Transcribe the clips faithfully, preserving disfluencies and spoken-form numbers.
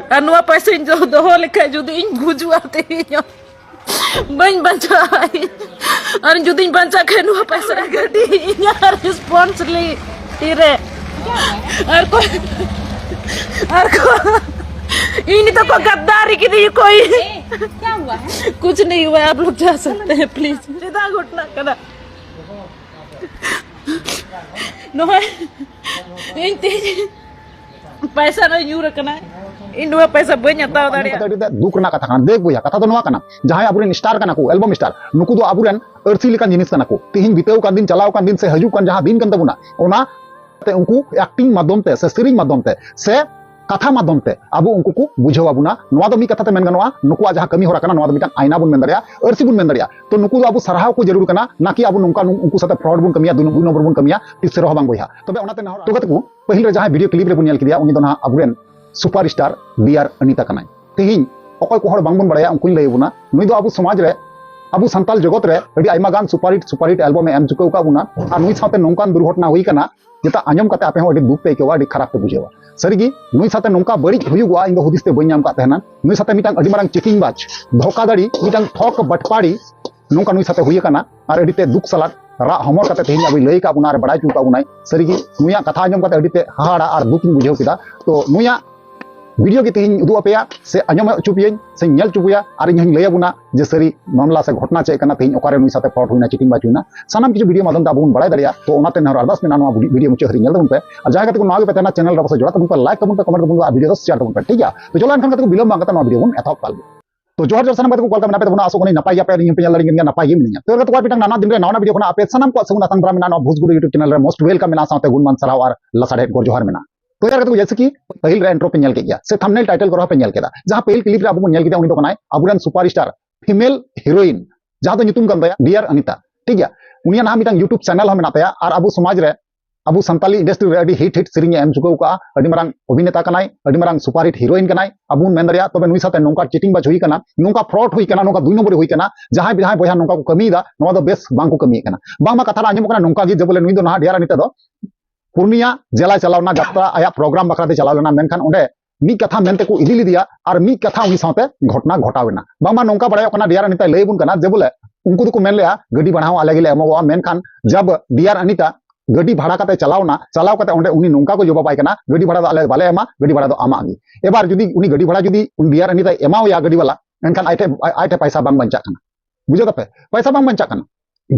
ᱟᱨ ᱱᱚᱣᱟ ᱯᱚᱭᱥᱟᱧ ᱫᱚ-, ᱫᱚᱦᱚ ᱞᱮᱠᱷᱟᱡ ᱡᱩᱫᱤ ᱤᱧ ᱜᱩᱡᱩᱜᱼᱟ ᱛᱮᱦᱮᱧ ᱦᱚᱸ, ᱵᱟᱹᱧ ᱵᱟᱧᱪᱟᱜᱼᱟ᱾ ᱟᱨ ᱡᱩᱫᱤᱧ ᱵᱟᱧᱪᱟᱜ ᱠᱷᱟᱡ ᱱᱚᱣᱟ ᱯᱚᱭᱥᱟ ᱜᱟᱹᱰᱤ ᱤᱧᱟᱹᱜ responsibility ᱨᱮ᱾ ᱟᱨ ᱠᱚ, ᱟᱨ ᱠᱚ, ᱤᱧ ᱱᱤᱛᱚᱜ ᱠᱚ ᱜᱟᱫᱫᱟᱨᱤ ᱠᱤᱫᱤᱧᱟ ᱠᱚ᱾ ᱤᱧ, क्या हुआ है? कुछ नहीं हुआ है, आप लोग जा सकते हैं, please। ᱪᱮᱫᱟᱜ ᱜᱷᱚᱴᱱᱟ ᱠᱟᱱᱟ? ᱱᱚᱜᱼᱚᱭ ᱤᱧ ᱛᱮᱦᱮᱧ ᱯᱟᱭᱥᱟ ᱨᱮ ᱧᱩᱨ ᱟᱠᱟᱱᱟ, ᱤᱧ ᱱᱚᱣᱟ ᱯᱟᱭᱥᱟ ᱵᱟᱹᱧ ᱦᱟᱛᱟᱣ ᱫᱟᱲᱮᱭᱟᱜᱼᱟ᱾ ᱟᱹᱰᱤ ᱫᱩᱠ ᱨᱮᱱᱟᱜ ᱠᱟᱛᱷᱟ ᱠᱟᱱᱟ᱾ ᱫᱮᱠ ᱵᱚᱭᱦᱟ, ᱠᱟᱛᱷᱟ ᱫᱚ ᱱᱚᱣᱟ ᱠᱟᱱᱟ, ᱡᱟᱦᱟᱸᱭ ᱟᱵᱚᱨᱮᱱ star ᱠᱟᱱᱟ ᱠᱚ, album star, ᱱᱩᱠᱩ ᱫᱚ ᱟᱵᱚᱨᱮᱱ ᱟᱹᱨᱥᱤ ᱞᱮᱠᱟᱱ ᱡᱤᱱᱤᱥ ᱠᱟᱱᱟ ᱠᱚ᱾ ᱛᱤᱦᱤᱧ ᱵᱤᱛᱟᱹᱣ ᱠᱟᱱ ᱫᱤᱱ, ᱪᱟᱞᱟᱣ ᱠᱟᱱ ᱫᱤᱱ ᱥᱮ ᱦᱤᱡᱩᱜ ᱠᱟᱱ ᱡᱟᱦᱟᱸ ᱫᱤᱱ ᱠᱟᱱ ᱛᱟᱵᱚᱱᱟ, ᱚᱱᱟ ᱛᱮ ᱩᱱᱠᱩ acting ᱢᱟᱫᱽᱫᱷᱚᱢ ᱛᱮ ᱥᱮ ᱥᱮᱨᱮᱧ ᱢᱟᱫᱽᱫᱷᱚᱢ ᱛᱮ ᱥᱮ ᱠᱟᱛᱷᱟ ᱢᱟᱫᱽᱫᱷᱚᱢ ᱛᱮ ᱟᱵᱚ ᱩᱱᱠᱩ ᱠᱚ ᱵᱩᱡᱷᱟᱹᱣ ᱟᱵᱚᱱᱟ᱾ ᱱᱚᱣᱟ ᱫᱚ ᱢᱤᱫ ᱠᱟᱛᱷᱟ ᱛᱮ ᱢᱮᱱ ᱜᱟᱱᱚᱜᱼᱟ, ᱱᱩᱠᱩᱣᱟᱜ ᱡᱟᱦᱟᱸ ᱠᱟᱹᱢᱤ ᱦᱚᱨᱟ ᱠᱟᱱᱟ, ᱱᱚᱣᱟ ᱫᱚ ᱢᱤᱫᱴᱟᱝ ᱟᱭᱱᱟ ᱵᱚᱱ ᱢᱮᱱ ᱫᱟᱲᱮᱭᱟᱜᱼᱟ, ᱟᱹᱨᱥᱤ ᱵᱚᱱ ᱢᱮᱱ ᱫᱟᱲᱮᱭᱟᱜᱼᱟ᱾ ᱛᱚ ᱱᱩᱠᱩ ᱫᱚ ᱟᱵᱚ ᱥᱟᱨᱦᱟᱣ ᱠᱚ ᱡᱟᱹᱨᱩᱲ ᱠᱟᱱᱟ, ᱱᱟᱠᱤ ᱟᱵᱚ ᱱᱚᱝᱠᱟ ᱱᱩ-, ᱩᱱᱠᱩ ᱥᱟᱛᱮ fraud ᱵᱚᱱ ᱠᱟᱹᱢᱤᱭᱟ, ᱫᱩ ᱱᱚ-, ᱫᱩ ᱱᱚᱢᱵᱚᱨ ᱵᱚᱱ ᱠᱟᱹᱢᱤᱭᱟ, ᱛᱤᱥ ᱨᱮᱦᱚᱸ ᱵᱟᱝ ᱵᱚᱭᱦᱟ᱾ ᱛᱚᱵᱮ ᱚᱱᱟᱛᱮ ᱱᱮᱦᱚᱨ, ᱛᱚ ᱜᱟᱛᱮ ᱠᱚ, ᱯᱟᱹᱦᱤᱞ ᱨᱮ ᱡᱟᱦᱟᱸᱭ video clip ᱨᱮᱵᱚᱱ ᱧᱮᱞ ᱠᱮᱫᱮᱭᱟ, ᱩᱱᱤ ᱫᱚ ᱱᱟᱦᱟᱜ ᱟᱵᱚᱨᱮᱱ superstar ᱰᱤᱭᱟᱨ ᱚᱱᱤᱛᱟ ᱠᱟᱱᱟᱭ᱾ ᱛᱮᱦᱮᱧ ᱚᱠᱚᱭ ᱠᱚ ᱦᱚᱲ ᱵᱟᱝᱵᱚᱱ ᱵᱟᱲᱟᱭᱟ, ᱩᱱᱠᱩᱧ ᱞᱟᱹᱭ ᱟᱵᱚᱱᱟ, ᱱᱩᱭ ᱫᱚ ᱟᱵᱚ ᱥᱚᱢᱟᱡᱽ ᱨᱮ, ᱟᱵᱚ ᱥᱟᱱᱛᱟᱞ ᱡᱚᱜᱚᱛ ᱨᱮ ᱟᱹᱰᱤ ᱟᱭᱢᱟ ᱜᱟᱱ super hit, super hit album ᱮ ᱮᱢ ᱪᱩᱠᱟᱹᱣ ᱟᱠᱟᱫ ᱵᱚᱱᱟ᱾ ᱟᱨ ᱱᱩᱭ ᱥᱟᱶᱛᱮ ᱱᱚᱝᱠᱟᱱ ᱫᱩᱨᱜᱷᱚᱴᱚᱱᱟ ᱦᱩᱭ ᱟᱠᱟᱱᱟ, ᱡᱮᱴᱟ ᱟᱸᱡᱚᱢ ᱠᱟᱛᱮ ᱟᱯᱮ ᱦᱚᱸ ᱟᱹᱰᱤ ᱫᱩᱠ ᱯᱮ ᱟᱹᱭᱠᱟᱹᱣᱟ, ᱟᱹᱰᱤ ᱠᱷᱟᱨᱟᱯ ᱯᱮ ᱵᱩᱡᱷᱟᱹᱣᱟ᱾ ᱥᱟᱹᱨᱤᱜᱮ ᱱᱩᱭ ᱥᱟᱛᱮ ᱱᱚᱝᱠᱟ ᱵᱟᱹᱲᱤᱡ ᱦᱩᱭᱩᱜᱚᱜᱼᱟ, ᱤᱧ ᱫᱚ ᱦᱩᱫᱤᱥ ᱛᱮ ᱵᱟᱹᱧ ᱧᱟᱢ ᱠᱟᱜ ᱛᱟᱦᱮᱱᱟ᱾ ᱱᱩᱭ ᱥᱟᱛᱮ ᱢᱤᱫᱴᱟᱝ ᱟᱹᱰᱤ ᱢᱟᱨᱟᱝ ᱪᱤᱴᱤᱝ ᱵᱟᱡᱽ, ᱫᱷᱳᱠᱟᱫᱷᱟᱲᱤ, ᱢᱤᱫᱴᱟᱝ ᱴᱷᱚᱠ ᱵᱟᱴᱯᱟᱲᱤ, ᱱᱚᱝᱠᱟ ᱱᱩᱭ ᱥᱟᱛᱮ ᱦᱩᱭ ᱟᱠᱟᱱᱟ᱾ ᱟᱨ ᱟᱹᱰᱤ ᱛᱮ ᱫᱩᱠ ᱥᱟᱞᱟᱜ ᱨᱟᱜ ᱦᱚᱢᱚᱨ ᱠᱟᱛᱮ ᱛᱮᱦᱮᱧ ᱟᱵᱚᱭ ᱞᱟᱹᱭ ᱠᱟᱜ ᱵᱚᱱᱟ ᱟᱨ ᱵᱟᱲᱟᱭ ᱦᱚᱪᱚ ᱠᱟᱜ ᱵᱚᱱᱟᱭ᱾ ᱥᱟᱹᱨᱤᱜᱮ ᱱᱩᱭᱟᱜ ᱠᱟᱛᱷᱟ ᱟᱸᱡᱚᱢ ᱠᱟᱛᱮ ᱟᱹᱰᱤ ᱛᱮ ᱦᱟᱦᱟᱲᱟ ᱟᱨ ᱫᱩᱠ ᱤᱧ ᱵᱩᱡᱷᱟᱹᱣ ᱠᱮᱫᱟ᱾ ᱛᱚ ᱱᱩᱭᱟᱜ video ᱜᱮ ᱛᱮᱦᱮᱧ ᱩᱫᱩᱜ ᱟᱯᱮᱭᱟ, ᱥᱮ ᱟᱸᱡᱚᱢ ᱦᱚᱪᱚ ᱯᱮᱭᱟᱹᱧ, ᱥᱮ ᱧᱮᱞ ᱦᱚᱪᱚ ᱯᱮᱭᱟ, ᱟᱨ ᱤᱧ ᱦᱚᱧ ᱞᱟᱹᱭ ᱟᱵᱚᱱᱟ ᱡᱮ ᱥᱟᱹᱨᱤ ᱢᱟᱢᱞᱟ ᱥᱮ ᱜᱷᱚᱴᱱᱟ ᱪᱮᱫ ᱠᱟᱱᱟ, ᱛᱮᱦᱮᱧ ᱚᱠᱟᱨᱮ ᱱᱩᱭ ᱥᱟᱛᱮ fraud ᱦᱩᱭᱱᱟ, ᱪᱤᱴᱤᱝ ᱵᱟᱡᱽ ᱦᱩᱭᱱᱟ, ᱥᱟᱱᱟᱢ ᱠᱤᱪᱷᱩ video ᱢᱟᱫᱽᱫᱷᱚᱢ ᱛᱮ ᱟᱵᱚ ᱵᱚᱱ ᱵᱟᱲᱟᱭ ᱫᱟᱲᱮᱭᱟᱜᱼᱟ᱾ ᱛᱚ ᱚᱱᱟᱛᱮ ᱱᱮᱦᱚᱨ ᱟᱨᱫᱟᱥ ᱢᱮᱱᱟᱜᱼᱟ, ᱱᱚᱣᱟ video ᱢᱩᱪᱟᱹᱫ ᱦᱟᱹᱨᱤᱡ ᱧᱮᱞ ᱛᱟᱵᱚᱱ ᱯᱮ᱾ ᱟᱨ ᱡᱟᱦᱟᱸᱭ ᱜᱟᱛᱮ ᱠᱚ ᱱᱚᱣᱟ ᱜᱮ ᱯᱮ ᱛᱟᱦᱮᱱᱟ, channel ᱨᱮ ᱚᱵᱚᱥᱥᱳᱭ ᱡᱚᱲᱟᱣ ᱛᱟᱵᱚᱱ ᱯᱮ, like ᱛᱟᱵᱚᱱ ᱯᱮ, comment ᱛᱟᱵᱚᱱ ᱯᱮ, ᱟᱨ video ᱫᱚ share ᱛᱟᱵᱚᱱ ᱯᱮ, ᱴᱷᱤᱠ ᱜᱮᱭᱟ? ᱛᱚ ᱪᱚᱞᱚ ᱮᱱᱠᱷᱟᱱ ᱜᱟᱛᱮ ᱠᱚ, ᱵᱤᱞᱚᱢ ᱵᱟᱝ ᱠᱟᱛᱮ ᱱᱚᱣᱟ video ᱵᱚᱱ ᱮᱛᱚᱦᱚᱵ ᱠᱟᱜ ᱞᱮᱜᱮ᱾ ᱛᱚ ᱡᱚᱦᱟᱨ ᱡᱚᱦᱟᱨ ᱥᱟᱱᱟᱢ ᱜᱟᱛᱮ ᱠᱚ, ᱚᱠᱟ ᱞᱮᱠᱟ ᱢᱮᱱᱟᱜ ᱯᱮ ᱛᱟᱵᱚᱱᱟ? ᱟᱥᱚᱜ ᱠᱟᱹᱱᱟᱹᱧ ᱱᱟᱯᱟᱭ ᱜᱮᱭᱟᱯᱮ, ᱟᱨ ᱤᱧ ᱦᱚᱸ ᱯᱮ ᱧᱮᱞ ᱫᱟᱲᱮᱭᱟᱜ ᱠᱟᱱ ᱜᱮᱭᱟ, ᱱᱟᱯᱟᱭ ᱜᱮ ᱢᱤᱱᱟᱹᱧᱟ᱾ ᱛᱚ ᱜᱟᱛᱮ ᱠᱚ, ᱟᱨ ᱢᱤᱫᱴᱟᱝ ᱱᱟᱱᱟ ᱫᱤᱱ ᱨᱮ ᱱᱟᱣᱟ video ᱠᱷᱚᱱᱟᱜ ᱟᱯᱮ ᱥᱟᱱᱟᱢ ᱠᱚᱣᱟᱜ ᱥᱟᱹᱜᱩᱱ ᱟᱛᱟᱝ ᱫᱟᱨᱟᱢ ᱢᱮᱱᱟᱜᱼᱟ᱾ ᱱᱚᱣᱟ ᱵᱷᱳᱡᱽᱜᱩᱰᱩ YouTube channel ᱨᱮ most welcome ᱢᱮᱱᱟᱜᱼᱟ, ᱥᱟᱶᱛᱮ ᱜᱩᱱᱢᱟᱱ ᱥᱟᱨᱦᱟᱣ ᱟᱨ ᱞᱟᱥᱟᱲᱦᱮᱫ ᱜᱚᱨ ᱡᱚᱦᱟᱨ ᱢᱮᱱᱟᱜᱼᱟ᱾ ᱛᱚ ᱡᱟᱦᱟᱸ ᱠᱟᱛᱮ ᱠᱚ, ᱡᱮᱭᱥᱮ ᱠᱤ ᱯᱟᱹᱦᱤᱞ ᱨᱮ intro ᱯᱮ ᱧᱮᱞ ᱠᱮᱫ ᱜᱮᱭᱟ, ᱥᱮ thumbnail title ᱠᱚᱨᱮ ᱦᱚᱸ ᱯᱮ ᱧᱮᱞ ᱠᱮᱫᱟ, ᱡᱟᱦᱟᱸ ᱯᱟᱹᱦᱤᱞ clip ᱨᱮ ᱟᱵᱚ ᱵᱚᱱ ᱧᱮᱞ ᱠᱮᱫᱟ, ᱩᱱᱤ ᱫᱚ ᱠᱟᱱᱟᱭ ᱟᱵᱚᱨᱮᱱ superstar female heroine, ᱡᱟᱦᱟᱸ ᱫᱚ ᱧᱩᱛᱩᱢ ᱠᱟᱱ ᱛᱟᱭᱟ ᱰᱤᱭᱟᱨ ᱚᱱᱤᱛᱟ, ᱴᱷᱤᱠ ᱜᱮᱭᱟ? ᱩᱱᱤᱭᱟᱜ ᱱᱟᱦᱟᱜ ᱢᱤᱫᱴᱟᱝ YouTube channel ᱦᱚᱸ ᱢᱮᱱᱟᱜ ᱛᱟᱭᱟ, ᱟᱨ ᱟᱵᱚ ᱥᱚᱢᱟᱡᱽ ᱨᱮ, ᱟᱵᱚ ᱥᱟᱱᱛᱟᱞᱤ industry ᱨᱮ ᱟᱹᱰᱤ hit hit ᱥᱮᱨᱮᱧ ᱮ ᱮᱢ ᱪᱩᱠᱟᱹᱣ ᱠᱟᱜᱼᱟ, ᱟᱹᱰᱤ ᱢᱟᱨᱟᱝ ᱚᱵᱷᱤᱱᱮᱛᱟ ᱠᱟᱱᱟᱭ, ᱟᱹᱰᱤ ᱢᱟᱨᱟᱝ super hit heroine ᱠᱟᱱᱟᱭ, ᱟᱵᱚ ᱵᱚᱱ ᱢᱮᱱ ᱫᱟᱲᱮᱭᱟᱜᱼᱟ᱾ ᱛᱚᱵᱮ ᱱᱩᱭ ᱥᱟᱛᱮ ᱱᱚᱝᱠᱟ ᱪᱤᱴᱤᱝ ᱵᱟᱡᱽ ᱦᱩᱭ ᱠᱟᱱᱟ, ᱱᱚᱝᱠᱟ fraud ᱦᱩᱭ ᱠᱟᱱᱟ, ᱱᱚᱝᱠᱟ ᱫᱩᱭ ᱱᱚᱢᱵᱚᱨᱤ ᱦᱩᱭ ᱠᱟᱱᱟ, ᱡᱟᱦᱟᱸᱭ ᱡᱟᱦᱟᱸᱭ ᱵᱚᱭᱦᱟ ᱱᱚᱝᱠᱟ ᱠᱚ ᱠᱟᱹᱢᱤᱭᱮᱫᱟ, ᱱᱚᱣᱟ ᱫᱚ ᱵᱮᱥ ᱵᱟᱝ ᱠᱚ ᱠᱟᱹᱢᱤᱭᱮᱫ ᱠᱟᱱᱟ᱾ ᱵᱟᱝᱢᱟ ᱠᱟᱛᱷᱟ ᱨᱮ ᱟᱸᱡᱚᱢᱚᱜ ᱠᱟᱱᱟ ᱱᱚᱝᱠᱟ ᱜᱮ, ᱡᱮ ᱵᱚᱞᱮ ᱱᱩᱭ ᱫᱚ ᱱᱟᱦᱟᱜ ᱰᱤᱭᱟᱨ ᱚᱱᱤᱛᱟ ᱫᱚ ᱯᱩᱨᱱᱤᱭᱟ ᱡᱮᱞᱟᱭ ᱪᱟᱞᱟᱣ ᱞᱮᱱᱟ, ᱡᱟᱛᱨᱟ ᱟᱭᱟᱜ program ᱵᱟᱠᱷᱨᱟ ᱛᱮ ᱪᱟᱞᱟᱣ ᱞᱮᱱᱟ, ᱢᱮᱱᱠᱷᱟᱱ ᱚᱸᱰᱮ ᱢᱤᱫ ᱠᱟᱛᱷᱟ ᱢᱮᱱᱛᱮ ᱠᱚ ᱤᱫᱤ ᱞᱮᱫᱮᱭᱟ ᱟᱨ ᱢᱤᱫ ᱠᱟᱛᱷᱟ ᱩᱱᱤ ᱥᱟᱶᱛᱮ ᱜᱷᱚᱴᱚᱱᱟ ᱜᱷᱚᱴᱟᱣ ᱮᱱᱟ᱾ ᱵᱟᱝᱢᱟ ᱱᱚᱝᱠᱟ ᱵᱟᱲᱟᱭᱚᱜ ᱠᱟᱱᱟ, ᱰᱤᱭᱟᱨ ᱟᱱᱤᱛᱟᱭ ᱞᱟᱹᱭ ᱟᱵᱚᱱ ᱠᱟᱱᱟ ᱡᱮ ᱵᱚᱞᱮ ᱩᱱᱠᱩ ᱫᱚᱠᱚ ᱢᱮᱱ ᱞᱮᱜᱼᱟ ᱜᱟᱹᱰᱤ ᱵᱷᱟᱲᱟ ᱦᱚᱸ ᱟᱞᱮ ᱜᱮᱞᱮ ᱮᱢᱚᱜᱚᱜᱼᱟ, ᱢᱮᱱᱠᱷᱟᱱ ᱡᱟᱵ ᱰᱤᱭᱟᱨ ᱟᱱᱤᱛᱟ ᱜᱟᱹᱰᱤ ᱵᱷᱟᱲᱟ ᱠᱟᱛᱮ ᱪᱟᱞᱟᱣ ᱮᱱᱟ, ᱪᱟᱞᱟᱣ ᱠᱟᱛᱮ ᱚᱸᱰᱮ ᱩᱱᱤ ᱱᱚᱝᱠᱟ ᱠᱚ ᱡᱚᱵᱟᱵᱟᱭ ᱠᱟᱱᱟ, ᱜᱟᱹᱰᱤ ᱵᱷᱟᱲᱟ ᱫᱚ ᱟᱞᱮ ᱵᱟᱞᱮ ᱮᱢᱟ, ᱜᱟᱹᱰᱤ ᱵᱷᱟᱲᱟ ᱫᱚ ᱟᱢᱟᱜ ᱜᱮ᱾ ᱮᱵᱟᱨ ᱡᱩᱫᱤ ᱩᱱᱤ ᱜᱟᱹᱰᱤ ᱵᱷᱟᱲᱟ ᱡᱩᱫᱤ ᱩᱱᱤ ᱰᱤᱭᱟᱨ ᱟᱱᱤᱛᱟᱭ ᱮᱢᱟᱣᱟᱭᱟ ᱜᱟᱹᱰᱤ ᱵᱟᱞᱟ, ᱮᱱᱠᱷᱟᱱ ᱟᱡ ᱴᱷᱮᱱ, ᱟᱡ ᱴᱷᱮᱱ ᱯᱟᱭᱥᱟ ᱵᱟᱝ ᱵᱟᱧᱪᱟᱜ ᱠᱟᱱᱟ᱾ ᱵᱩᱡᱷᱟᱹᱣ ᱫᱟᱯᱮ? ᱯᱟᱭᱥᱟ ᱵᱟᱝ ᱵᱟᱧᱪᱟᱜ ᱠᱟᱱᱟ,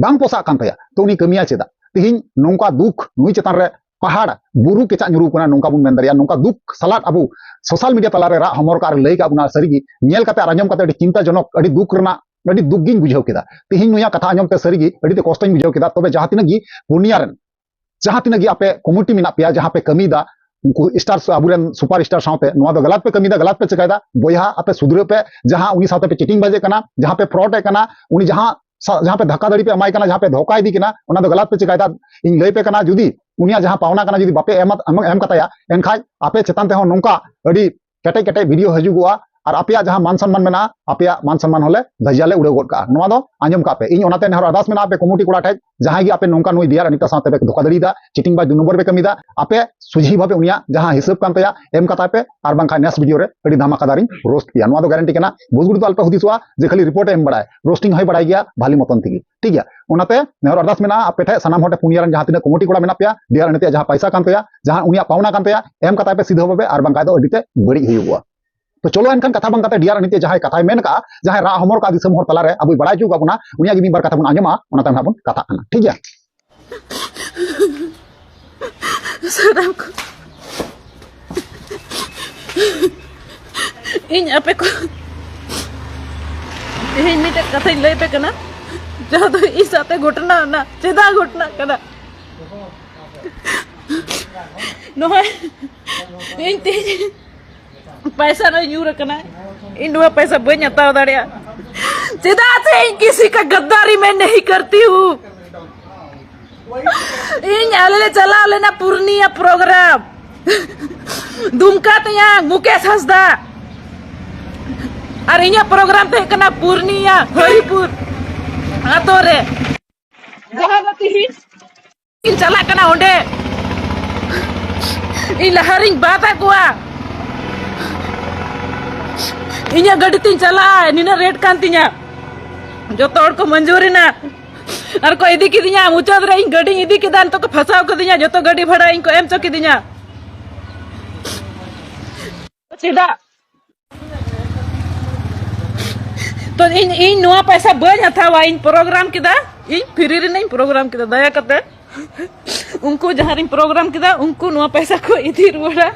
ᱵᱟᱝ ᱯᱚᱥᱟᱜ ᱠᱟᱱ ᱛᱟᱭᱟ, ᱛᱚ ᱩᱱᱤ ᱠᱟᱹᱢᱤᱭᱟ ᱪᱮᱫᱟᱜ? ᱛᱤᱦᱤᱧ ᱱᱚᱝᱠᱟ ᱫᱩᱠ ᱱᱩᱭ ᱪᱮᱛᱟᱱ ᱨᱮ ᱯᱟᱦᱟᱲ ᱵᱩᱨᱩ ᱠᱮᱪᱟᱜ ᱧᱩᱨᱩ ᱠᱟᱱᱟ, ᱱᱚᱝᱠᱟ ᱵᱚᱱ ᱢᱮᱱ ᱫᱟᱲᱮᱭᱟᱜᱼᱟ᱾ ᱱᱚᱝᱠᱟ ᱫᱩᱠ ᱥᱟᱞᱟᱜ ᱟᱵᱚ ᱥᱳᱥᱟᱞ ᱢᱤᱰᱤᱭᱟ ᱛᱟᱞᱟᱨᱮ ᱨᱟᱜ ᱦᱚᱢᱚᱨ ᱠᱟᱜ ᱟᱨ ᱞᱟᱹᱭ ᱠᱟᱜ ᱵᱚᱱᱟ, ᱥᱟᱹᱨᱤᱜᱮ ᱧᱮᱞ ᱠᱟᱛᱮ ᱟᱨ ᱟᱸᱡᱚᱢ ᱠᱟᱛᱮ ᱟᱹᱰᱤ ᱪᱤᱱᱛᱟᱹᱡᱚᱱᱚᱠ, ᱟᱹᱰᱤ ᱫᱩᱠ ᱨᱮᱱᱟᱜ, ᱟᱹᱰᱤ ᱫᱩᱠ ᱜᱤᱧ ᱵᱩᱡᱷᱟᱹᱣ ᱠᱮᱫᱟ᱾ ᱛᱤᱦᱤᱧ ᱱᱩᱭᱟᱜ ᱠᱟᱛᱷᱟ ᱟᱸᱡᱚᱢ ᱛᱮ ᱥᱟᱹᱨᱤᱜᱮ ᱟᱹᱰᱤ ᱛᱮ ᱠᱚᱥᱴᱚᱧ ᱵᱩᱡᱷᱟᱹᱣ ᱠᱮᱫᱟ᱾ ᱛᱚᱵᱮ ᱡᱟᱦᱟᱸ ᱛᱤᱱᱟᱹᱜ ᱜᱮ ᱯᱩᱱᱭᱟ ᱨᱮᱱ, ᱡᱟᱦᱟᱸ ᱛᱤᱱᱟᱹᱜ ᱜᱮ ᱟᱯᱮ ᱠᱚᱢᱤᱴᱤ ᱢᱮᱱᱟᱜ ᱯᱮᱭᱟ, ᱡᱟᱦᱟᱸ ᱯᱮ ᱠᱟᱹᱢᱤᱭᱮᱫᱟ, ᱩᱱᱠᱩ ᱥᱴᱟᱨ, ᱟᱵᱚᱨᱮᱱ ᱥᱩᱯᱟᱨ ᱥᱴᱟᱨ ᱥᱟᱶᱛᱮ, ᱱᱚᱣᱟ ᱫᱚ ᱜᱟᱞᱟᱛ ᱯᱮ ᱠᱟᱹᱢᱤᱭᱮᱫᱟ, ᱜᱟᱞᱟᱛ ᱯᱮ ᱪᱮᱠᱟᱭᱮᱫᱟ᱾ ᱵᱚᱭᱦᱟ, ᱟᱯᱮ ᱥᱩᱫᱷᱨᱟᱹᱜ ᱯᱮ᱾ ᱡᱟᱦᱟᱸ ᱩᱱᱤ ᱥᱟᱶᱛᱮ ᱯᱮ ᱪᱤᱴᱤᱝ ᱵᱟᱡᱮ ᱠᱟᱱᱟ, ᱡᱟᱦᱟᱸ ᱯᱮ ᱯᱷᱨᱚᱰ ᱮ ᱠᱟᱱᱟ, ᱩᱱᱤ ᱡᱟᱦᱟᱸ ᱥᱟ-, ᱡᱟᱦᱟᱸ ᱯᱮ ᱫᱷᱟᱠᱟ ᱫᱷᱟᱹᱲᱤ ᱯᱮ ᱮᱢᱟᱭ ᱠᱟᱱᱟ, ᱡᱟᱦᱟᱸ ᱯᱮ ᱫᱷᱳᱠᱟ ᱤᱫᱤ ᱠᱟᱱᱟ, ᱚᱱᱟ ᱫᱚ ᱜᱟᱞᱟᱛ ᱯᱮ ᱪᱮᱠᱟᱭᱮᱫᱟ᱾ ᱤᱧ ᱞᱟᱹᱭ ᱯᱮ ᱠᱟᱱᱟ, ᱡᱩᱫᱤ ᱩᱱᱤᱭᱟᱜ ᱡᱟᱦᱟᱸ ᱯᱟᱣᱱᱟ ᱠᱟᱱᱟ, ᱡᱩᱫᱤ ᱵᱟᱯᱮ ᱮᱢ, ᱮᱢ ᱠᱟᱛᱟᱭᱟ, ᱮᱱᱠᱷᱟᱡ ᱟᱯᱮ ᱪᱮᱛᱟᱱ ᱛᱮᱦᱚᱸ ᱱᱚᱝᱠᱟ ᱟᱹᱰᱤ ᱠᱮᱴᱮᱡ ᱠᱮᱴᱮᱡ ᱵᱷᱤᱰᱤᱭᱳ ᱦᱤᱡᱩᱜᱚᱜᱼᱟ, ᱟᱨ ᱟᱯᱮᱭᱟᱜ ᱡᱟᱦᱟᱸ ᱢᱟᱱ ᱥᱚᱱᱢᱟᱱ ᱢᱮᱱᱟᱜᱼᱟ, ᱟᱯᱮᱭᱟᱜ ᱢᱟᱱ ᱥᱚᱱᱢᱟᱱ ᱦᱚᱸᱞᱮ ᱫᱷᱟᱡᱟ ᱞᱮ ᱩᱲᱟᱹᱣ ᱜᱚᱫ ᱠᱟᱜᱼᱟ᱾ ᱱᱚᱣᱟ ᱫᱚ ᱟᱸᱡᱚᱢ ᱠᱟᱜ ᱯᱮ᱾ ᱤᱧ ᱚᱱᱟᱛᱮ ᱱᱮᱦᱚᱨ ᱟᱨᱫᱟᱥ ᱢᱮᱱᱟᱜᱼᱟ ᱟᱯᱮ ᱠᱚᱢᱤᱴᱤ ᱠᱚᱲᱟ ᱴᱷᱮᱡ, ᱡᱟᱦᱟᱸᱭ ᱜᱮ ᱟᱯᱮ ᱱᱚᱝᱠᱟ ᱱᱩᱭ ᱰᱤᱭᱟᱨ ᱟᱱᱤᱛᱟ ᱥᱟᱶᱛᱮ ᱯᱮ ᱫᱷᱳᱠᱟ ᱫᱟᱲᱤᱭᱮᱫᱟ, ᱪᱤᱴᱤᱝ ᱵᱟᱡᱽ ᱫᱩ ᱱᱚᱢᱵᱚᱨ ᱯᱮ ᱠᱟᱹᱢᱤᱭᱮᱫᱟ᱾ ᱟᱯᱮ ᱥᱩᱡᱷᱤ ᱵᱷᱟᱵᱮ ᱩᱱᱤᱭᱟᱜ ᱡᱟᱦᱟᱸ ᱦᱤᱥᱟᱹᱵ ᱠᱟᱱ ᱛᱟᱭᱟ, ᱮᱢ ᱠᱟᱛᱟᱭ ᱯᱮ, ᱟᱨ ᱵᱟᱝᱠᱷᱟᱱ ᱱᱮᱥ ᱵᱷᱤᱰᱤᱭᱳ ᱨᱮ ᱟᱹᱰᱤ ᱫᱷᱟᱢᱟᱠᱟᱫᱟᱨᱤᱧ ᱨᱳᱥᱴ ᱯᱮᱭᱟ᱾ ᱱᱚᱣᱟ ᱫᱚ ᱜᱟᱨᱮᱱᱴᱤ ᱠᱟᱱᱟ᱾ ᱵᱩᱡᱽ ᱜᱩᱲᱤ ᱫᱚ ᱟᱞᱚᱯᱮ ᱦᱩᱫᱤᱥᱚᱜᱼᱟ ᱡᱮ ᱠᱷᱟᱹᱞᱤ ᱨᱤᱯᱳᱨᱴ ᱮ ᱮᱢ ᱵᱟᱲᱟᱭᱟ, ᱨᱳᱥᱴᱤᱝ ᱦᱚᱸᱭ ᱵᱟᱲᱟᱭ ᱜᱮᱭᱟ ᱵᱷᱟᱞᱤ ᱢᱚᱛᱚᱱ ᱛᱮᱜᱮ, ᱴᱷᱤᱠ ᱜᱮᱭᱟ᱾ ᱚᱱᱟᱛᱮ ᱱᱮᱦᱚᱨ ᱟᱨᱫᱟᱥ ᱢᱮᱱᱟᱜᱼᱟ ᱟᱯᱮ ᱴᱷᱮᱡ, ᱥᱟᱱᱟᱢ ᱦᱚᱲ ᱴᱷᱮᱡ, ᱯᱩᱱᱭᱟ ᱨᱮᱱ ᱡᱟᱦᱟᱸ ᱛᱤᱱᱟᱹᱜ ᱠᱚᱢᱤᱴᱤ ᱠᱚᱲᱟ ᱢᱮᱱᱟᱜ ᱯᱮᱭᱟ, ᱰᱤᱭᱟᱨ ᱟᱱᱤᱛᱟᱭᱟᱜ ᱡᱟᱦᱟᱸ ᱯᱟᱭᱥᱟ ᱠᱟᱱ ᱛᱟᱭᱟ, ᱡᱟᱦᱟᱸ ᱩᱱᱤᱭᱟᱜ ᱯᱟᱣᱱᱟ ᱠᱟᱱ ᱛᱟᱭᱟ, ᱮᱢ ᱠᱟᱛᱟᱭ ᱯᱮ ᱥᱤᱫᱷᱟᱹ ᱵᱷᱟᱵᱮ, ᱟᱨ ᱵᱟᱝᱠᱷᱟᱡ ᱫᱚ ᱟᱹᱰᱤ ᱛᱮ ᱵᱟᱹᱲᱤᱡ ᱦᱩᱭᱩᱜᱚᱜᱼᱟ᱾ ᱛᱚ ᱪᱚᱞᱚ ᱮᱱᱠᱷᱟᱱ ᱠᱟᱛᱷᱟ ᱵᱟᱝ ᱠᱟᱛᱮ ᱰᱤᱭᱟᱨ ᱟᱱᱤᱛᱮ ᱡᱟᱦᱟᱸᱭ ᱠᱟᱛᱷᱟᱭ ᱢᱮᱱ ᱠᱟᱜᱼᱟ, ᱡᱟᱦᱟᱸᱭ ᱨᱟᱜ ᱦᱚᱢᱚᱨ ᱠᱟᱜᱼᱟ ᱫᱤᱥᱚᱢ ᱦᱚᱲ ᱛᱟᱞᱟᱨᱮ, ᱟᱵᱚᱭ ᱵᱟᱲᱟᱭ ᱦᱚᱪᱚ ᱠᱟᱜ ᱵᱚᱱᱟ, ᱩᱱᱤᱭᱟᱜ ᱜᱮ ᱢᱤᱫ ᱵᱟᱨ ᱠᱟᱛᱷᱟ ᱵᱚᱱ ᱟᱸᱡᱚᱢᱟ, ᱚᱱᱟ ᱛᱟᱭᱚᱢ ᱦᱟᱸᱜ ᱵᱚᱱ ᱠᱟᱛᱷᱟᱜ ᱠᱟᱱᱟ, ᱴᱷᱤᱠ ᱜᱮᱭᱟ? ᱥᱟᱱᱟᱢ ᱠᱚ, ᱤᱧ ᱟᱯᱮ ᱠᱚ ᱛᱮᱦᱮᱧ ᱢᱤᱫᱴᱮᱡ ᱠᱟᱛᱷᱟᱧ ᱞᱟᱹᱭ ᱟᱯᱮ ᱠᱟᱱᱟ, ᱡᱟᱦᱟᱸ ᱫᱚ ᱤᱧ ᱥᱟᱶᱛᱮ ᱜᱷᱚᱴᱚᱱᱟ ᱚᱱᱟ ᱪᱮᱫᱟᱜ ᱜᱷᱚᱴᱚᱱᱟᱜ ᱠᱟᱱᱟ᱾ ᱱᱚᱜᱼᱚᱭ ᱤᱧ ᱛᱮᱦᱮᱧ ᱯᱟᱭᱥᱟ ᱨᱮ ᱧᱩᱨ ᱟᱠᱟᱱᱟ, ᱤᱧ ᱱᱚᱣᱟ ᱯᱟᱭᱥᱟ ᱵᱟᱹᱧ ᱦᱟᱛᱟᱣ ᱫᱟᱲᱮᱭᱟᱜᱼᱟ, ᱪᱮᱫᱟᱜ ᱥᱮ ᱤᱧ ᱠᱤᱥᱤ ᱠᱟ ᱜᱟᱫᱫᱟᱨᱤ ᱢᱮ ᱱᱟᱦᱤ ᱠᱟᱨᱛᱤ ᱦᱩ᱾ ᱤᱧ ᱟᱞᱮ ᱞᱮ ᱪᱟᱞᱟᱣ ᱞᱮᱱᱟ ᱯᱩᱨᱱᱤᱭᱟ ᱯᱨᱳᱜᱨᱟᱢ, ᱫᱩᱢᱠᱟ ᱛᱮᱭᱟᱝ ᱢᱩᱠᱮᱥ ᱦᱟᱸᱥᱫᱟ, ᱟᱨ ᱤᱧᱟᱹᱜ ᱯᱨᱳᱜᱨᱟᱢ ᱛᱟᱦᱮᱸ ᱠᱟᱱᱟ ᱯᱩᱨᱱᱤᱭᱟ ᱦᱚᱨᱤᱯᱩᱨ ᱟᱛᱳ ᱨᱮ, ᱡᱟᱦᱟᱸ ᱫᱚ ᱛᱤᱦᱤᱧ ᱤᱧ ᱪᱟᱞᱟᱜ ᱠᱟᱱᱟ ᱚᱸᱰᱮ᱾ ᱤᱧ ᱞᱟᱦᱟ ᱨᱤᱧ ᱵᱟᱫ ᱟᱠᱚᱣᱟ᱾ ᱤᱧᱟᱹᱜ ᱜᱟᱹᱰᱤ ᱛᱤᱧ ᱪᱟᱞᱟᱜᱼᱟ, ᱱᱤᱱᱟᱹᱜ ᱨᱮᱴ ᱠᱟᱱ ᱛᱤᱧᱟ᱾ ᱡᱚᱛᱚ ᱦᱚᱲ ᱠᱚ ᱢᱚᱧᱡᱩᱨ ᱮᱱᱟ᱾ ᱟᱨ ᱠᱚ ᱤᱫᱤ ᱠᱤᱫᱤᱧᱟ, ᱢᱩᱪᱟᱹᱫ ᱨᱮ ᱤᱧ ᱜᱟᱹᱰᱤᱧ ᱤᱫᱤ ᱠᱮᱫᱟ, ᱱᱤᱛᱚᱜ ᱠᱚ ᱯᱷᱟᱸᱥᱟᱣ ᱠᱟᱫᱤᱧᱟ, ᱡᱚᱛᱚ ᱜᱟᱹᱰᱤ ᱵᱷᱟᱲᱟ ᱤᱧ ᱠᱚ ᱮᱢ ᱦᱚᱪᱚ ᱠᱤᱫᱤᱧᱟ᱾ ᱪᱮᱫᱟᱜ? ᱛᱚ ᱤᱧ, ᱤᱧ ᱱᱚᱣᱟ ᱯᱚᱭᱥᱟ ᱵᱟᱹᱧ ᱦᱟᱛᱟᱣᱟ, ᱤᱧ ᱯᱨᱳᱜᱨᱟᱢ ᱠᱮᱫᱟ, ᱤᱧ ᱯᱷᱨᱤ ᱨᱮᱱᱟᱜ ᱤᱧ ᱯᱨᱳᱜᱨᱟᱢ ᱠᱮᱫᱟ, ᱫᱟᱭᱟ ᱠᱟᱛᱮ ᱩᱱᱠᱩ ᱡᱟᱦᱟᱸ ᱨᱤᱧ ᱯᱨᱳᱜᱨᱟᱢ ᱠᱮᱫᱟ, ᱩᱱᱠᱩ ᱱᱚᱣᱟ ᱯᱚᱭᱥᱟ ᱠᱚ ᱤᱫᱤ ᱨᱩᱣᱟᱹᱲᱟ᱾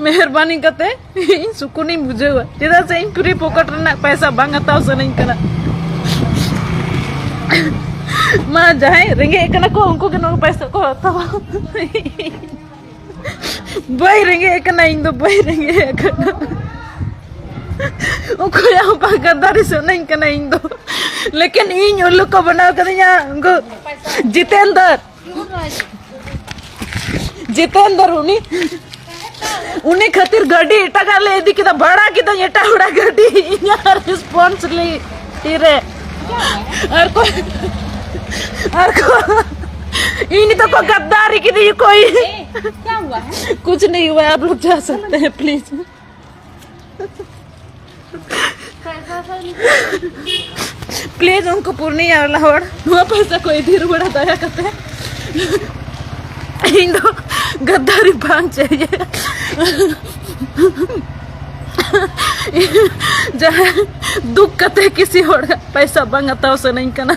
ᱢᱮᱦᱨᱵᱟᱱᱤ ᱠᱟᱛᱮ ᱤᱧ ᱥᱩᱠᱩᱱᱤᱧ ᱵᱩᱡᱷᱟᱹᱣᱟ, ᱪᱮᱫᱟᱜ ᱥᱮ ᱤᱧ ᱯᱷᱨᱤ ᱯᱚᱠᱮᱴ ᱨᱮᱱᱟᱜ ᱯᱚᱭᱥᱟ ᱵᱟᱝ ᱦᱟᱛᱟᱣ ᱥᱟᱱᱟᱧ ᱠᱟᱱᱟ᱾ ᱢᱟ, ᱡᱟᱦᱟᱸᱭ ᱨᱮᱸᱜᱮᱡ ᱠᱟᱱᱟ ᱠᱚ, ᱩᱱᱠᱩ ᱜᱮ ᱱᱚᱣᱟ ᱯᱚᱭᱥᱟ ᱠᱚ ᱦᱟᱛᱟᱣᱟ᱾ ᱵᱟᱹᱧ ᱨᱮᱸᱜᱮᱡ ᱠᱟᱱᱟ ᱤᱧ ᱫᱚ, ᱵᱟᱹᱧ ᱨᱮᱸᱜᱮᱡ ᱠᱟᱱᱟ᱾ ᱚᱠᱚᱭᱟᱜ ᱦᱚᱸ ᱵᱟᱝ ᱜᱟᱫᱟᱨᱤ ᱥᱟᱱᱟᱧ ᱠᱟᱱᱟ ᱤᱧ ᱫᱚ᱾ ᱞᱮᱠᱤᱱ ᱤᱧ ᱩᱞᱞᱩ ᱠᱚ ᱵᱮᱱᱟᱣ ᱠᱟᱫᱤᱧᱟ ᱩᱱᱠᱩ ᱡᱤᱛᱮᱱᱫᱚᱨ᱾ ᱡᱤᱛᱮᱱᱫᱚᱨ ᱩᱱᱤ, ᱩᱱᱤ ᱠᱷᱟᱹᱛᱤᱨ ᱜᱟᱹᱰᱤ ᱮᱴᱟᱜᱟᱜ ᱞᱮ ᱤᱫᱤ ᱠᱮᱫᱟ, ᱵᱷᱟᱲᱟ ᱠᱮᱫᱟᱹᱧ ᱮᱴᱟᱜ ᱦᱚᱲᱟᱜ ᱜᱟᱹᱰᱤ ᱤᱧᱟᱹᱜ ᱨᱮᱥᱯᱚᱱᱥᱤᱵᱤᱞᱤᱴᱤ ᱨᱮ᱾ ᱟᱨ ᱠᱚ, ᱟᱨ ᱠᱚ, ᱤᱧ ᱱᱤᱛᱚᱜ ᱠᱚ ᱜᱟᱫᱫᱟᱨᱤ ᱠᱤᱫᱤᱧᱟ ᱠᱚ᱾ ᱠᱩᱪ ᱱᱟᱦᱤᱸ ᱦᱩᱣᱟ ᱦᱟᱭ, ᱟᱯ ᱞᱳᱜ ᱡᱟ ᱥᱟᱠᱛᱮ ᱦᱮᱸ, ᱯᱞᱤᱡ᱾ ᱯᱞᱤᱡ, ᱩᱱᱠᱩ ᱯᱩᱨᱱᱤᱭᱟ ᱵᱟᱞᱟ ᱦᱚᱲ ᱱᱚᱣᱟ ᱯᱚᱭᱥᱟ ᱠᱚ ᱤᱫᱤ ᱨᱩᱣᱟᱹᱲᱟ ᱫᱟᱭᱟ ᱠᱟᱛᱮ᱾ ᱤᱧ ᱫᱚ ᱜᱟᱫᱫᱟᱨᱤ ᱵᱟᱝ ᱪᱟᱹᱦᱤᱭᱮ᱾ ᱡᱟᱦᱟᱸ ᱫᱩᱠ ᱠᱟᱛᱮ ᱠᱤᱥᱤ ᱦᱚᱲᱟᱜ ᱯᱚᱭᱥᱟ ᱵᱟᱝ ᱦᱟᱛᱟᱣ ᱥᱟᱱᱟᱧ ᱠᱟᱱᱟ,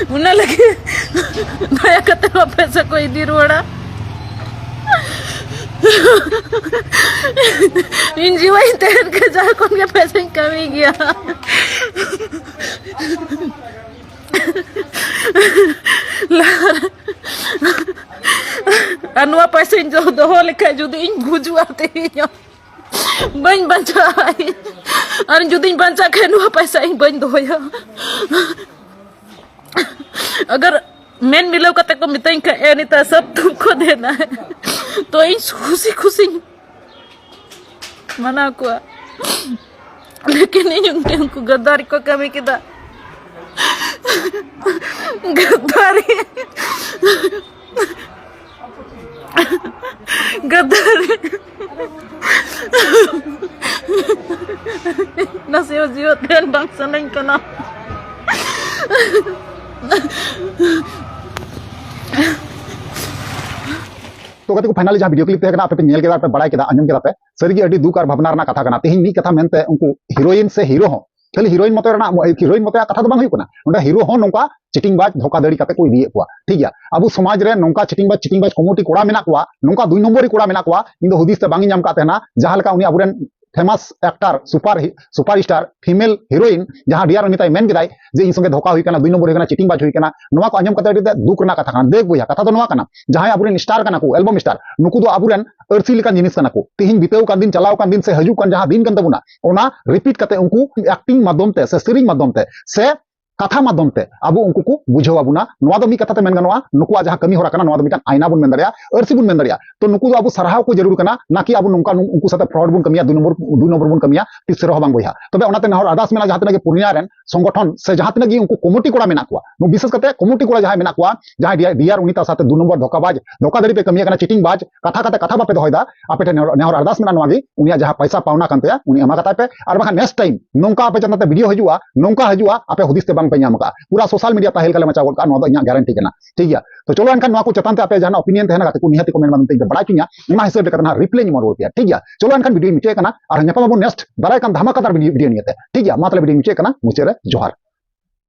ᱚᱱᱟ ᱞᱟᱹᱜᱤᱫ ᱫᱟᱭᱟ ᱠᱟᱛᱮ ᱱᱚᱣᱟ ᱯᱚᱭᱥᱟ ᱠᱚ ᱤᱫᱤ ᱨᱩᱣᱟᱹᱲᱟ᱾ ᱤᱧ ᱡᱤᱣᱟᱹᱧ ᱛᱟᱦᱮᱱ ᱠᱷᱟᱱ ᱡᱟᱦᱟᱸ ᱠᱷᱚᱱ ᱜᱮ ᱯᱚᱭᱥᱟᱧ ᱠᱟᱹᱢᱤ ᱜᱮᱭᱟ᱾ ᱟᱨ ᱱᱚᱣᱟ ᱯᱚᱭᱥᱟᱧ ᱫᱚ-, ᱫᱚᱦᱚ ᱞᱮᱠᱷᱟᱡ ᱡᱩᱫᱤ ᱤᱧ ᱜᱩᱡᱩᱜᱼᱟ ᱛᱮᱦᱮᱧ ᱦᱚᱸ, ᱵᱟᱹᱧ ᱵᱟᱧᱪᱟᱜᱼᱟ᱾ ᱟᱨ ᱡᱩᱫᱤᱧ ᱵᱟᱧᱪᱟᱜ ᱠᱷᱟᱡ ᱱᱚᱣᱟ ᱯᱚᱭᱥᱟ ᱤᱧ ᱵᱟᱹᱧ ᱫᱚᱦᱚᱭᱟ᱾ ᱟᱜᱟᱨ ᱢᱮᱱ ᱢᱤᱞᱟᱹᱣ ᱠᱟᱛᱮ ᱠᱚ ᱢᱤᱛᱟᱹᱧ ᱠᱷᱟᱡ, "ᱮ ᱱᱤᱛᱟ ᱥᱟᱵ ᱛᱩᱢᱠᱳ ᱫᱮᱱᱟ ᱦᱮ," ᱛᱚ ᱤᱧ ᱠᱷᱩᱥᱤ ᱠᱷᱩᱥᱤᱧ ᱢᱟᱱᱟᱣ ᱠᱚᱣᱟ᱾ ᱞᱮᱠᱤᱱ ᱤᱧ ᱩᱱᱠᱩ, ᱩᱱᱠᱩ ᱜᱟᱫᱟᱨᱤ ᱠᱚ ᱠᱟᱹᱢᱤ ᱠᱮᱫᱟ᱾ ᱜᱟᱫᱟᱨᱤ᱾ ᱜᱟᱫᱟᱨᱤ᱾ ᱥᱮ ᱡᱤᱣᱮᱫ ᱛᱟᱦᱮᱱ ᱵᱟᱝ ᱥᱟᱱᱟᱧ ᱠᱟᱱᱟ᱾ ᱛᱚ ᱜᱟᱛᱮ ᱠᱚ, finally ᱡᱟᱦᱟᱸ video clip ᱛᱟᱦᱮᱸ ᱠᱟᱱᱟ, ᱟᱯᱮ ᱯᱮ ᱧᱮᱞ ᱠᱮᱫᱟ, ᱟᱯᱮ ᱵᱟᱲᱟᱭ ᱠᱮᱫᱟ, ᱟᱸᱡᱚᱢ ᱠᱮᱫᱟ ᱯᱮ, ᱥᱟᱹᱨᱤᱜᱮ ᱟᱹᱰᱤ ᱫᱩᱠ ᱟᱨ ᱵᱷᱟᱵᱽᱱᱟ ᱨᱮᱱᱟᱜ ᱠᱟᱛᱷᱟ ᱠᱟᱱᱟ᱾ ᱛᱮᱦᱮᱧ ᱢᱤᱫ ᱠᱟᱛᱷᱟ ᱢᱮᱱᱛᱮ ᱩᱱᱠᱩ heroine ᱥᱮ hero ᱦᱚᱸ, ᱠᱷᱟᱹᱞᱤ heroine ᱢᱚᱛᱚ ᱨᱮᱱᱟᱜ, heroine ᱢᱚᱛᱚᱭᱟᱜ ᱠᱟᱛᱷᱟ ᱫᱚ ᱵᱟᱝ ᱦᱩᱭᱩᱜ ᱠᱟᱱᱟ, ᱱᱚᱰᱮ hero ᱦᱚᱸ ᱱᱚᱝᱠᱟ cheating ᱵᱟᱡᱽ ᱫᱷᱳᱠᱟᱫᱷᱟᱹᱲᱤ ᱠᱟᱛᱮ ᱠᱚ ᱤᱫᱤᱭᱮᱫ ᱠᱚᱣᱟ᱾ ᱴᱷᱤᱠ ᱜᱮᱭᱟ, ᱟᱵᱚ ᱥᱚᱢᱟᱡᱽ ᱨᱮ ᱱᱚᱝᱠᱟ cheating ᱵᱟᱡᱽ, cheating ᱵᱟᱡᱽ ᱠᱚᱢᱚᱴᱤ ᱠᱚᱲᱟ ᱢᱮᱱᱟᱜ ᱠᱚᱣᱟ, ᱱᱚᱝᱠᱟ ᱫᱩᱭ ᱱᱚᱢᱵᱚᱨᱤ ᱠᱚᱲᱟ ᱢᱮᱱᱟᱜ ᱠᱚᱣᱟ, ᱤᱧ ᱫᱚ ᱦᱩᱫᱤᱥ ᱛᱮ ᱵᱟᱝ ᱤᱧ ᱧᱟᱢ ᱠᱟᱫ ᱛᱟᱦᱮᱱᱟ᱾ ᱡᱟᱦᱟᱸ ᱞᱮᱠᱟ ᱩᱱᱤ ᱟᱵᱚᱨᱮᱱ famous actor, super hi-, super star female heroine ᱡᱟᱦᱟᱸ ᱰᱤᱭᱟᱨ ᱚᱱᱤᱛᱟᱭ ᱢᱮᱱ ᱠᱮᱫᱟᱭ ᱡᱮ ᱤᱧ ᱥᱚᱸᱜᱮ ᱫᱷᱳᱠᱟ ᱦᱩᱭ ᱠᱟᱱᱟ, ᱫᱩᱭ ᱱᱚᱢᱵᱚᱨ ᱦᱩᱭ ᱠᱟᱱᱟ, cheating ᱵᱟᱡᱽ ᱦᱩᱭ ᱠᱟᱱᱟ, ᱱᱚᱣᱟ ᱠᱚ ᱟᱸᱡᱚᱢ ᱠᱟᱛᱮ ᱟᱹᱰᱤ ᱛᱮᱫ ᱫᱩᱠ ᱨᱮᱱᱟᱜ ᱠᱟᱛᱷᱟ ᱠᱟᱱᱟ᱾ ᱫᱮᱠ ᱵᱚᱭᱦᱟ, ᱠᱟᱛᱷᱟ ᱫᱚ ᱱᱚᱣᱟ ᱠᱟᱱᱟ, ᱡᱟᱦᱟᱸᱭ ᱟᱵᱚᱨᱮᱱ star ᱠᱟᱱᱟ ᱠᱚ, album star, ᱱᱩᱠᱩ ᱫᱚ ᱟᱵᱚᱨᱮᱱ ᱟᱹᱨᱥᱤ ᱞᱮᱠᱟᱱ ᱡᱤᱱᱤᱥ ᱠᱟᱱᱟ ᱠᱚ᱾ ᱛᱤᱦᱤᱧ ᱵᱤᱛᱟᱹᱣ ᱠᱟᱱ ᱫᱤᱱ, ᱪᱟᱞᱟᱣ ᱠᱟᱱ ᱫᱤᱱ ᱥᱮ ᱦᱤᱡᱩᱜ ᱠᱟᱱ ᱡᱟᱦᱟᱸ ᱫᱤᱱ ᱠᱟᱱ ᱛᱟᱵᱚᱱᱟ, ᱚᱱᱟ repeat ᱠᱟᱛᱮ ᱩᱱᱠᱩ acting ᱢᱟᱫᱽᱫᱷᱚᱢ ᱛᱮ ᱥᱮ ᱥᱮᱨᱮᱧ ᱢᱟᱫᱽᱫᱷᱚᱢ ᱛᱮ ᱥᱮ ᱠᱟᱛᱷᱟ ᱢᱟᱫᱽᱫᱷᱚᱢ ᱛᱮ ᱟᱵᱚ ᱩᱱᱠᱩ ᱠᱚ ᱵᱩᱡᱷᱟᱹᱣ ᱟᱵᱚᱱᱟ᱾ ᱱᱚᱣᱟ ᱫᱚ ᱢᱤᱫ ᱠᱟᱛᱷᱟ ᱛᱮ ᱢᱮᱱ ᱜᱟᱱᱚᱜᱼᱟ, ᱱᱩᱠᱩᱣᱟᱜ ᱡᱟᱦᱟᱸ ᱠᱟᱹᱢᱤ ᱦᱚᱨᱟ ᱠᱟᱱᱟ, ᱱᱚᱣᱟ ᱫᱚ ᱢᱤᱫᱴᱟᱝ ᱟᱭᱱᱟ ᱵᱚᱱ ᱢᱮᱱ ᱫᱟᱲᱮᱭᱟᱜᱼᱟ, ᱟᱹᱨᱥᱤ ᱵᱚᱱ ᱢᱮᱱ ᱫᱟᱲᱮᱭᱟᱜᱼᱟ᱾ ᱛᱚ ᱱᱩᱠᱩ ᱫᱚ ᱟᱵᱚ ᱥᱟᱨᱦᱟᱣ ᱠᱚ ᱡᱟᱹᱨᱩᱲ ᱠᱟᱱᱟ, ᱱᱟᱠᱤ ᱟᱵᱚ ᱱᱚᱝᱠᱟ ᱱᱩ-, ᱩᱱᱠᱩ ᱥᱟᱛᱮ fraud ᱵᱚᱱ ᱠᱟᱹᱢᱤᱭᱟ, ᱫᱩᱭ ᱱᱚᱢᱵᱚᱨ, ᱫᱩᱭ ᱱᱚᱢᱵᱚᱨ ᱵᱚᱱ ᱠᱟᱹᱢᱤᱭᱟ, ᱛᱤᱥ ᱨᱮᱦᱚᱸ ᱵᱟᱝ ᱵᱚᱭᱦᱟ᱾ ᱛᱚᱵᱮ ᱚᱱᱟᱛᱮ ᱱᱮᱦᱚᱨ ᱟᱨᱫᱟᱥ ᱢᱮᱱᱟᱜᱼᱟ, ᱡᱟᱦᱟᱸ ᱛᱤᱱᱟᱹᱜ ᱜᱮ ᱯᱩᱨᱱᱤᱭᱟ ᱨᱮᱱ ᱥᱚᱝᱜᱚᱴᱷᱚᱱ ᱥᱮ ᱡᱟᱦᱟᱸ ᱛᱤᱱᱟᱹᱜ ᱜᱮ ᱩᱱᱠᱩ ᱠᱚᱢᱤᱴᱤ ᱠᱚᱲᱟ ᱢᱮᱱᱟᱜ ᱠᱚᱣᱟ, ᱱᱩ-, ᱵᱤᱥᱮᱥ ᱠᱟᱛᱮ ᱠᱚᱢᱤᱴᱤ ᱠᱚᱲᱟ ᱡᱟᱦᱟᱸᱭ ᱢᱮᱱᱟᱜ ᱠᱚᱣᱟ, ᱡᱟᱦᱟᱸᱭ ᱰᱤᱭᱟᱨ, ᱰᱤᱭᱟᱨ ᱚᱱᱤᱛᱟ ᱥᱟᱛᱮ ᱫᱩ ᱱᱚᱢᱵᱚᱨ ᱫᱷᱳᱠᱟᱵᱟᱡᱽ, ᱫᱷᱳᱠᱟᱫᱷᱟᱹᱲᱤ ᱯᱮ ᱠᱟᱹᱢᱤᱭᱟ ᱠᱟᱱᱟ, cheating ᱵᱟᱡᱽ, ᱠᱟᱛᱷᱟ ᱠᱟᱛᱮ ᱠᱟᱛᱷᱟ ᱵᱟᱯᱮ ᱫᱚᱦᱚᱭᱮᱫᱟ, ᱟᱯᱮ ᱴᱷᱮᱱ ᱱᱮᱦᱚᱨ, ᱱᱮᱦᱚᱨ ᱟᱨᱫᱟᱥ ᱢᱮᱱᱟᱜᱼᱟ ᱱᱚᱣᱟ ᱜᱮ, ᱩᱱᱤᱭᱟᱜ ᱡᱟᱦᱟᱸ ᱯᱚᱭᱥᱟ ᱯᱟᱣᱱᱟ ᱠᱟᱱ ᱛᱟᱭᱟ, ᱩᱱᱤ ᱮᱢᱟ ᱠᱟᱛᱟᱭ ᱯᱮ᱾ ᱟᱨ ᱵᱟᱠᱷᱟᱱ next time ᱱᱚᱝᱠᱟ ᱟᱯᱮ ᱪᱮᱛᱟᱱ ᱛᱮ video ᱦᱤᱡᱩᱜᱼᱟ, ᱱᱚᱝᱠᱟ ᱦᱤᱡᱩᱜᱼᱟ, ᱟᱯᱮ ᱦᱩᱫᱤᱥ ᱛᱮ ᱵᱟᱝ ᱯᱮ ᱧᱟᱢ ᱟᱠᱟᱫᱼᱟ, ᱯᱩᱨᱟ social media ᱛᱟᱦᱮᱞ ᱠᱟᱞᱮ ᱢᱟᱪᱟᱣ ᱜᱚᱫ ᱠᱟᱜᱼᱟ, ᱱᱚᱣᱟ ᱫᱚ ᱤᱧᱟᱹᱜ guarantee ᱠᱟᱱᱟ᱾ ᱴᱷᱤᱠ ᱜᱮᱭᱟ, ᱛᱚ ᱪᱚᱞᱚ ᱮᱱᱠᱷᱟᱱ ᱱᱚᱣᱟ ᱠᱚ ᱪᱮᱛᱟᱱ ᱛᱮ ᱟᱯᱮ ᱡᱟᱦᱟᱱᱟᱜ opinion ᱛᱟᱦᱮᱱᱟ, ᱜᱟᱛᱮ ᱠᱚ ᱱᱤᱦᱟᱹᱛ comment ᱢᱟᱫᱽᱫᱷᱚᱢ ᱛᱮ ᱤᱧ ᱯᱮ ᱵᱟᱲᱟᱭ ᱦᱚᱪᱚᱧᱟ, ᱚᱱᱟ ᱦᱤᱥᱟᱹᱵ ᱞᱮᱠᱟᱛᱮ ᱱᱟᱦᱟᱜ reply ᱤᱧ ᱮᱢᱟ ᱨᱩᱣᱟᱹᱲ ᱯᱮᱭᱟ᱾ ᱴᱷᱤᱠ ᱜᱮᱭᱟ, ᱪᱚᱞᱚ ᱮᱱᱠᱷᱟᱱ video ᱤᱧ ᱢᱩᱪᱟᱹᱫ ᱠᱟᱱᱟ, ᱟᱨ ᱧᱟᱯᱟᱢ ᱟᱵᱚᱱ next ᱫᱟᱨᱟᱭ ᱠᱟᱱ ᱫᱷᱟᱢᱟᱠᱟᱫᱟᱨ video, video ᱱᱤᱭᱮᱛᱮ᱾ ᱴᱷᱤᱠ ᱜᱮᱭᱟ, ᱢᱟ ᱛᱟᱦᱚᱞᱮ video ᱤᱧ ᱢᱩᱪᱟᱹᱫ ᱠᱟᱱᱟ, ᱢᱩᱪᱟᱹᱫ ᱨᱮ ᱡᱚᱦᱟᱨ᱾